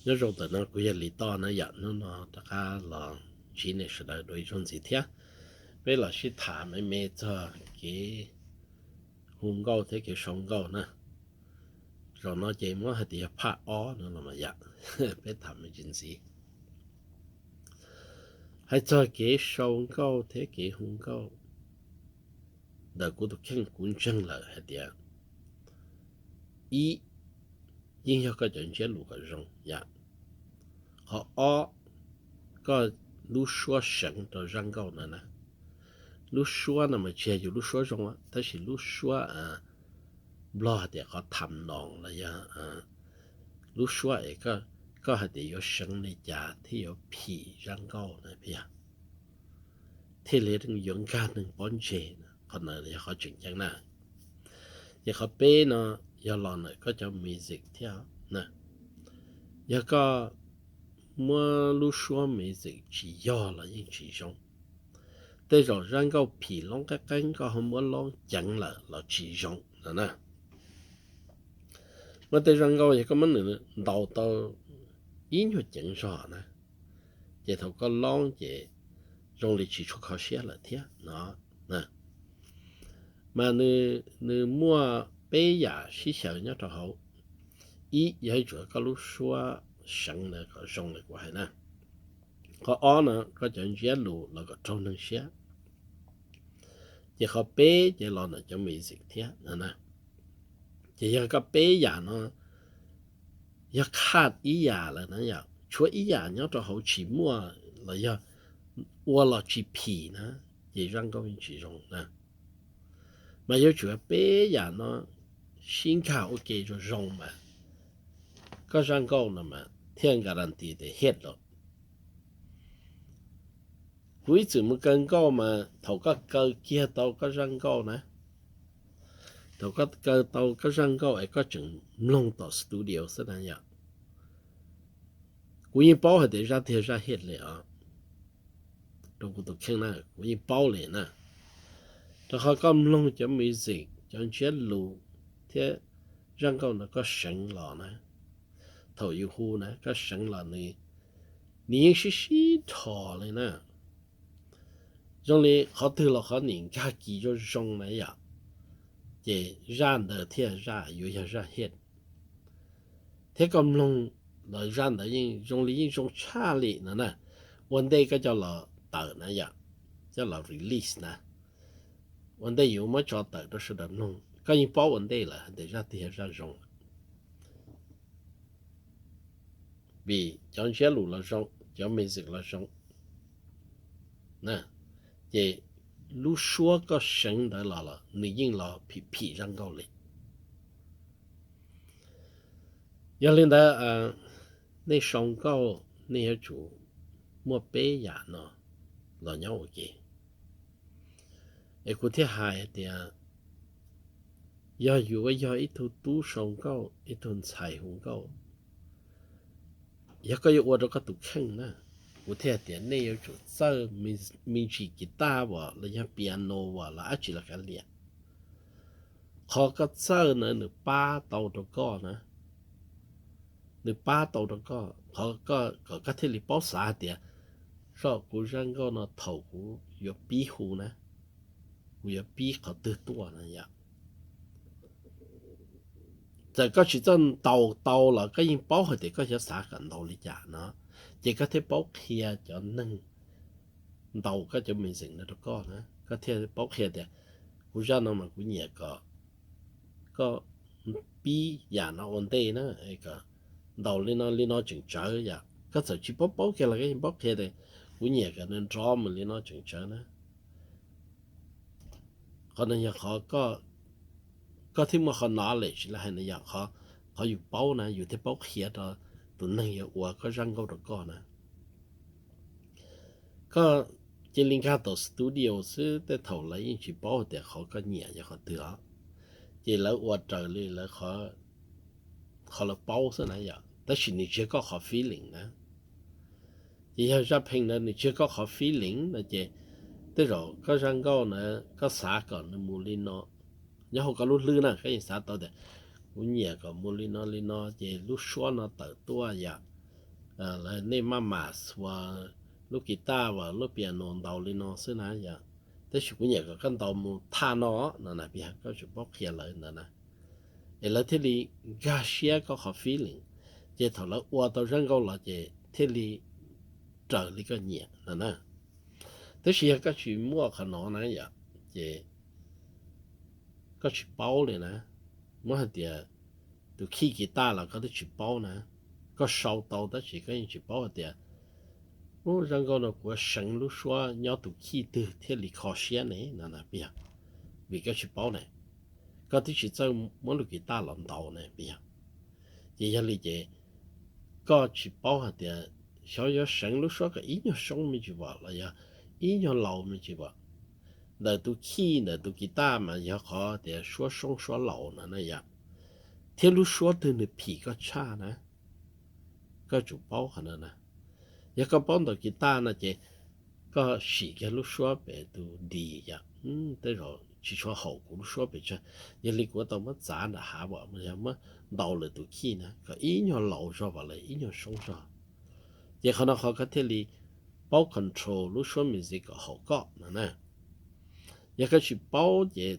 Nyob zoo ntawm no kuv yog Lis Toj na yom, hnub no rov qab los ntsib nej sawv daws dua ib zaug ntxiv thiab. Peb los sib tham me me txog kev hu nkauj thiab kev sau nkauj na. Zaum no ces muab hais tias yog phaj ob no los mas yom, peb tham me ntsis ntxiv. Hais txog kev sau nkauj thiab kev hu nkauj, ntawm kuv tus kheej kuv ntseeg lawm hais tias, ib, yeej yog koj cov ntsiab lus kom zoo yom. Qhov ob, koj lub suab seev rau zaj nkauj no na. Lub suab no mas tsis yog yus lub suab zoo, tab sis lub suab Nplog hais tias qhov tham noos los yog lub suab es koj hais tias yuav seev li cas thiaj yuav phim zaj nkauj na, thiaj li yuav nkag neeg pob ntseg. Qhov ntawd yog qhov tseem ceeb na. Ces qhov peb no yog los ntawm koj cov music thiab na. Yog koj muab lub suab music tsis yog los yeej tsis zoo. Tej zaum zaj nkauj phim loob qeeb qeeb koj ho muab loob ceev lawm los tsis zoo no na. Muaj tej zaj nkauj yog koj muab nws ntaus tau ib nyuag ceev zog na, ces thaum koj loob ces zoo li tsis tshua kho siab lawm thiab no. Mas nws muaj peb yam sib xyaw nyob rau hauv. Ib, yog ib tsuav koj lub suab seev ntawd kom zoo li kuv hais na. Qhov ob no koj cov ntsiab lus los kom raug neeg siab. Ces qhov peb ces los ntawm cov music thiab. Ces yog koj peb yam no yog khaj ib yam lawm na yom, tshuav ib yam nyob rau hauv tsis muaj los yog ua los tsis phim na, ces zaj nkauj yeej tsis zoo na. Mas yuav tsum peb yam no sib nkag ua ke zoo zoo mas koj zaj nkauj no mas thiaj guarantee tias hit lawm. Kuv ib txwm mus kaw nkauj mas thaum koj kaw kiag tau koj zaj nkauj na, thaum koj kaw tau koj zaj nkauj es koj tseem mloog tom studio xwb na yom, kuv yeej paub hais tias zaj tiag zaj hit li os. Rau kuv tus kheej na kuv yeej paub li na. Rau qhov koj mloog cov music, cov ntsiab lus thiab zaj nkauj no koj seev los na, thaum yus hu na koj seev los nws, nws yeej sib sib dhos li na. Zoo li qhov twg los qhov nim nkag kis zoo zoo na yom, ces zaj ntawd thiaj zaj yuav yog zaj hit. Thiab koj mloog los zaj ntawd yeej zoo li yeej zoo tshaj li no na. Ua ntej koj coj los tawm na yom, coj los release na, ua ntej yus muab tso tawm rau sawv daws mloog koj yeej paub ua ntej lawm hais tias zaj tiag zaj zoo. Vim cov ntsiab lus los zoo, cov music los zoo, ces lub suab koj seev ntawd los los nws yeej los phim phim zaj nkauj li. Yog li ntawd, nej sau nkauj nej yuav tsum muaj peb yam no los nyob ua ke. Es kuv thiaj hais tias yog yuav yog ib tug tub sau nkauj, ib tug ntxhais hu nkauj, yog koj yuav ua rau koj tus kheej na, kuv thiaj hais tias nej yuav tsum txawj me ntsis kiv taj as los yog piano as los dab tsi los kav liam. Qhov koj txawj na nws pab tau rau koj na, nws pab tau rau koj, qhov kom koj thiaj li paub xav hais tias, zaj kuv zaj nkauj no thaum kuv yuav pib hu na, kuv yuav pib qhov twg tuaj na yom. Txawm koj tsis txawj ntaus tau los koj yeej paub hais tias koj xyov xav kom ntaus li cas no, ces koj thiaj paub qhia cov neeg ntaus koj cov music no rau koj na, koj thiaj paub qhia tias kuv zaj no mas kuv nyiam kom koj pib yam no ua ntej na, kom ntaus li no li no tseem tsawv yom. Koj txawm tsis paub paub kiag los koj yeej paub qhia tias kuv nyiam kom nws nrov mus li no tseem tsawv na. Qhov no yog qhov koj thiaj muaj qhov knowledge los hais no yog qhov yus paub na yus thiaj paub qhia rau tus neeg yuav ua koj zaj nkauj rau koj na. Koj cia li nkag tom studio xwb tej thaum lawv yeej tsis paub tias qhov koj nyiam yog qhov twg os. Ces lawv ua raws li lawv qhov lawv paub xwb na yom, tab sis nws tsis yog koj qhov feeling na. Ces yog zaj pheej ntawd nws tsis yog koj qhov feeling no ces tej zaum koj zaj nkauj na koj xav kom nws mus li no, nyob hauv koj lub hlwb na koj yeej xav tau tias kuv nyiam kom mus li no li no ces lub suab no tawm tuaj yom, lawv nej maj mam xuas lub guitar uas lub piano ntaus li no xwb na yom. Tab sis kuv nyiam kom koj ntaus mus thaj no no na, piv yog koj tsis paub qhia lawv ntawd na, es lawv thiaj li nkag siab koj qhov feeling, ces thaum lawv ua tau zaj nkauj los ces thiaj li raws li koj nyiam no na. Tab sis yog koj tsis muaj qhov no na yom, ces koj tsis paub li na. Muab hais tias tus key guitar los koj twb tsis paub na, koj sau tau tab sis koj yeej tsis paub hais tias, ub, zaj nkauj no kuv seev lub suab nyob tus key twg thiaj li kho siab ne no na, piv yog, vim koj tsis paub ne, koj twb tsis txawj muab lub guitar los ntaus ne, piv yog. Ces yog li ces koj tsis paub hais tias xyov yuav seev lub suab kom ib nyuag soob me ntsis pom los yog ib nyuag laus me ntsis pom. Ntawm tus key ntawm tus guitar mas yog qhov tias suab soob suab laus no na yom, thiab lub suab twg nws phim koj tshaj na, koj tsum paub qhov no na. Yog koj paub ntaus guitar no ces koj sim kiag lub suab pem tus D yom, tej zaum tsis tshua haum kuv lub suab pes tsawg, yog li kuv tau muab txav nram hav pom, yog muab ntaus lwm tus key na kom ib nyuag laus zog pom lawm ib nyuag soob zog. Ces qhov no qhov koj thiaj li paub control lub suab music kom haum koj no na. Yog koj tsis paub ces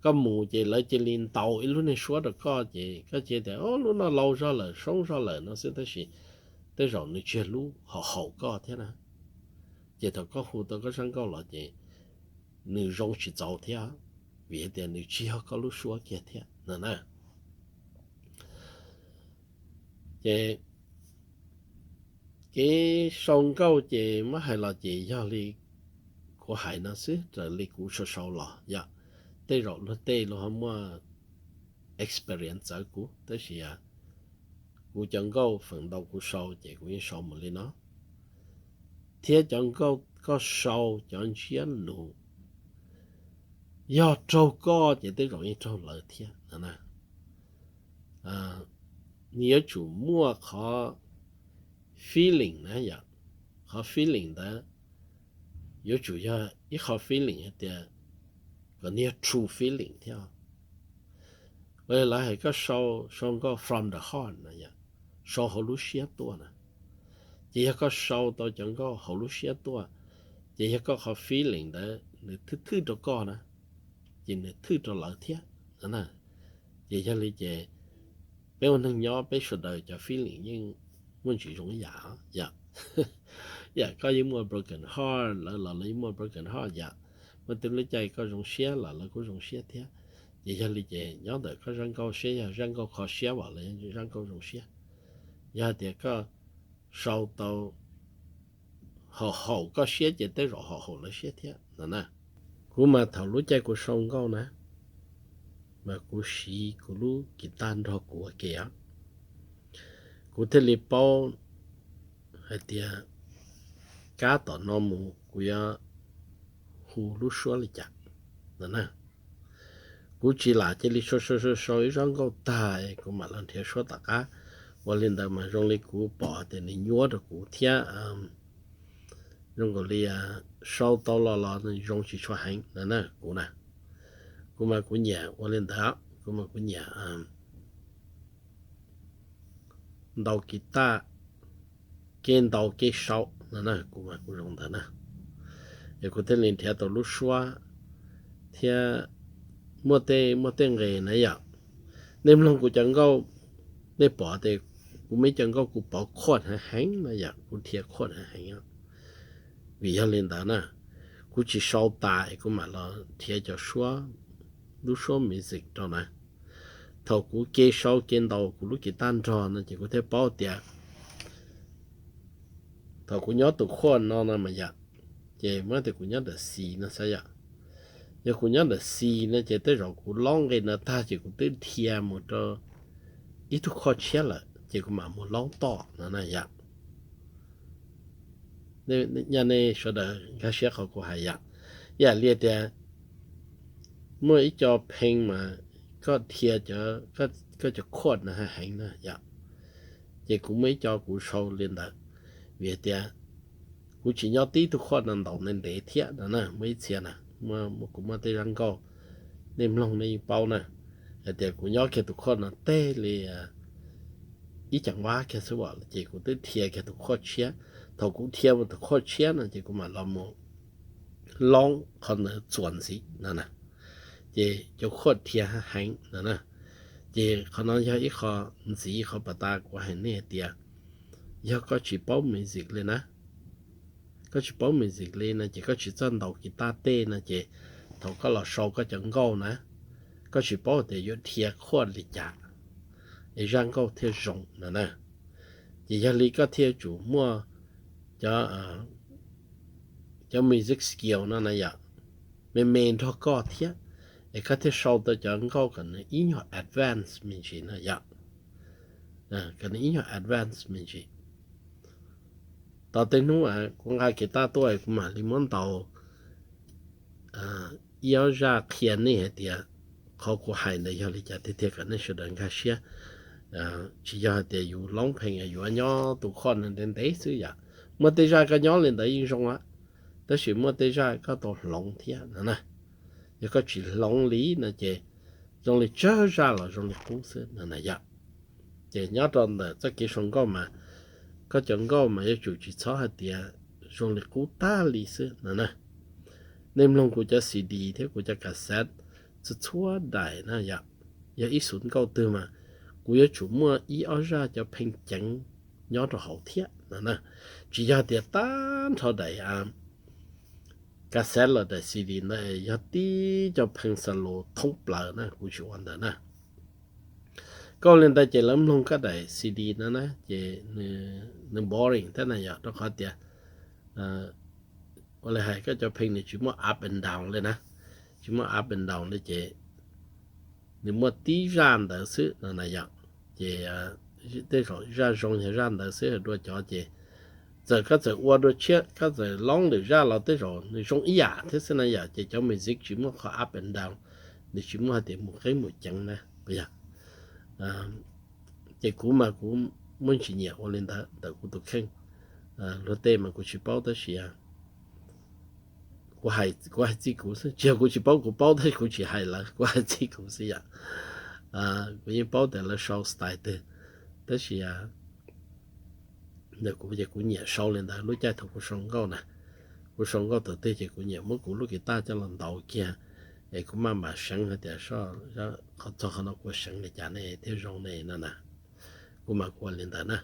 koj mus ces lawv cia li ntaus ib lub niag suab rau koj ces koj cia tias, o, lub no laus zog lawm, soob zog lawm no xwb, tab sis tej zaum nws tsis yog lub haum haum koj thiab na. Ces thaum koj hu tau koj zaj nkauj los ces nws zoo tsis txaus thiab, vim hais tias nws tsis yog koj lub suab kiag thiab no na. Ces kev sau nkauj ces muab hais los ces yog li kuv hais no xwb, raws li kuv sau sau los yom. Tej zaum luag tej luag ho muaj experience txawv kuv, tab sis kuv cov nkauj feem ntau kuv sau ces kuv yeej sau mus li no. Thiab cov nkauj koj sau cov ntsiab lus yog raug koj ces tej zaum yeej raug lawv thiab no na. Nws yuav tsum muaj qhov feeling na yom, qhov feeling ntawd yuav tsum yog ib qhov feeling hais tias kom nws yog true feeling thiab. Ua li lawv hais koj sau, sau nkauj from the heart na yom, sau hauv lub siab tuaj na. Ces yog koj sau tau cov nkauj hauv lub siab tuaj, ces yog koj qhov feeling ntawd nws thwj thwj rau koj na, ces nws thwj rau lawv thiab na. Ces yog li ces peb ua neeg nyob peb sawv daws cov feeling yeej muaj ntsis zoo ib yam yom. Yam koj yeej muaj broken heart, lawv los lawv yeej muaj broken heart yom. Muaj tej lub caij koj zoo siab los lawv kuj zoo siab thiab. Ces yog li ces nyob ntawm koj zaj nkauj seb yog zaj nkauj kho siab los lawv zaj nkauj zoo siab. Yog hais tias koj sau tau haum haum koj siab ces tej zaum haum haum lawv siab thiab no na. Kuv mas thaum lub caij kuv sau nkauj na, mas kuv siv kuv lub kis tag nrog kuv ua ke os. Kuv thiaj li paub hais tias kab tom no mus kuv yuav hu lub suab li cas no na. Kuv tsis lam cia li sau sau sau sau ib zaj nkauj tag kuv mam los nrhiav suab tom qab. Ua li ntawd mas zoo li kuv pom tias nws nyuaj rau kuv thiab zoo nkaus li sau tau los los nws zoo tsis tshua heev no na kuv na. Kuv mas kuv nyiam ua li ntawd, kuv mas kuv nyiam ntaus kis tag, kev ntaus kev sau no na, kuv mas kuv zoo ntawd na. Es kuv thiaj li nrhiav tau lub suab thiab muaj tej, muaj tej nqe na yom. Nej mloog kuv cov nkauj, nej pom tias kuv muaj ib co nkauj kuv pov chord heev heev na yom, kuv dhia chord heev heev. Vim yog li ntawd na, kuv tsis sau tas es kuv mam los nrhiav cov suab, lub suab music rau na. Thaum kuv ke sau ke ntaus kuv lub kis tag nrog no ces kuv thiaj paub tias thaum kuv nyob tus chord no no mas yom, ces muab tias kuv nyob ntawm C no xav yom. Yog kuv nyob ntawm C no ces tej zaum kuv laub nqe no tag ces kuv twb dhia mus rau ib tug chord tshiab lawm ces kuv mam mus laub tom no na yom. Nyaj nej sawv daws nkag siab qhov kuv hais yom. Ib yam li tias muaj ib co phee mas koj dhia, koj cov chord no heev heev na yom. Ces kuv muaj ib co kuv sau li ntawd, vim tias kuv tsis nyob tib tug chord no ntaus ntev ntev thiab no na. Muaj ib txhia na, kuv muaj tej zaj nkauj, nej mloog nej yeej paub na, hais tias kuv nyob kiag tus chord no teg li ib ceev vab kiag xwb os, ces kuv twb dhia kiag tus khuaj tshiab. Thaum kuv dhia mus tus khuaj tshiab no ces kuv mam los mus loob qhov ntawd txuas ntxiv no na, ces cov khuaj dhia heev no na. Ces qhov no yog ib qho ntxiv qhov pas tas kuv hais nej hais tias yog koj tsis paub music li na, koj tsis paub music li no ces koj tsis txawj ntaus kiv taj tej no ces thaum koj los sau koj cov nkauj na, koj tsis paub tias yuav dhia khuaj li cas es zaj nkauj thiaj zoo no na. Ces yog li koj thiaj yuav tsum muaj cov cov music skill no na yom, me me nrog koj thiab, es koj thiaj sau tau cov nkauj kom nws ib nyuag advance me ntsis no yom, kom nws ib nyuag advance me ntsis. Tau tej hnub kuv nqa kiv taj tuaj kuv mam li muab ntaus ib ob zaj qhia nej hais tias qhov kuv hais ntawd yog li cas tiag tiag kom nej sawv daws nkag siab. Tsis yog hais tias yus loob pheej yuav nyob tus khuaj ntev ntev xwb yom. Muaj tej zaj koj nyob li ntawd yeej zoo a, tab sis muaj tej zaj koj tau hloov thiab no na. Yog koj tsis hloov li no ces zoo li tsawg zaj los zoo li qub xwb no na yom. Ces nyob rau ntawm txoj kev sau nkauj mas koj cov nkauj mas yuav tsum tsis txhob hais tias zoo li qub tag li xwb no na. Nej mloog kuv cov C D thiab kuv cov cassette txhua txhua daim na yom, yog ib xub nkauj twg mas kuv yuav tsum muaj ib ob zaj cov pheej ceev nyob rau hauv thiab no na. Tsis yog tias tag nrho daim cassette los daim C D ntawd yog tib co pheej solo thoob plaws na, kuv tsis ua ntawd na. Koj ua li ntawd ces lawv mloog koj daim C D no na ces nws boring thiab na yom, rau qhov tias ua li hais koj cov pheej nws tsis muaj up and down li na, tsis muaj up and down li ces nws muaj tib zaj ntawd xwb no na yom. Ces tej zaum zaj zoo yog zaj ntawd xwb, dua cov ces txawm koj txawm ua dua tshiab, koj txawm loob lwm zaj los tej zaum nws zoo ib yam thiab xwb na yom, ces cov music tsis muaj qhov up and down, nws tsis muaj hais tias mus qeeb mus ceev na, puas yog? Ces kuv mas kuv muaj tsis nyiam ua li ntawd ntawm kuv tus kheej. Luag tej mas kuv tsis paub tab sis kuv hais txij kuv xwb, tsis yog kuv tsis paub, kuv paub tab sis kuv tsis hais lawv, kuv hais txij kuv xwb yom. Kuv yeej paub tias lawv sau style twg, tab sis ntawm kuv ces kuv nyiam sau li ntawd. Lub caij thaum kuv sau nkauj na, kuv sau nkauj thaum twg ces kuv nyiam muab kuv lub kiv taj coj los ntaus kiag es kuv maj mam seev hais tias qhov txog qhov no kuv seev li cas ne thiaj zoo ne no na. Kuv mas kuv ua li ntawd na.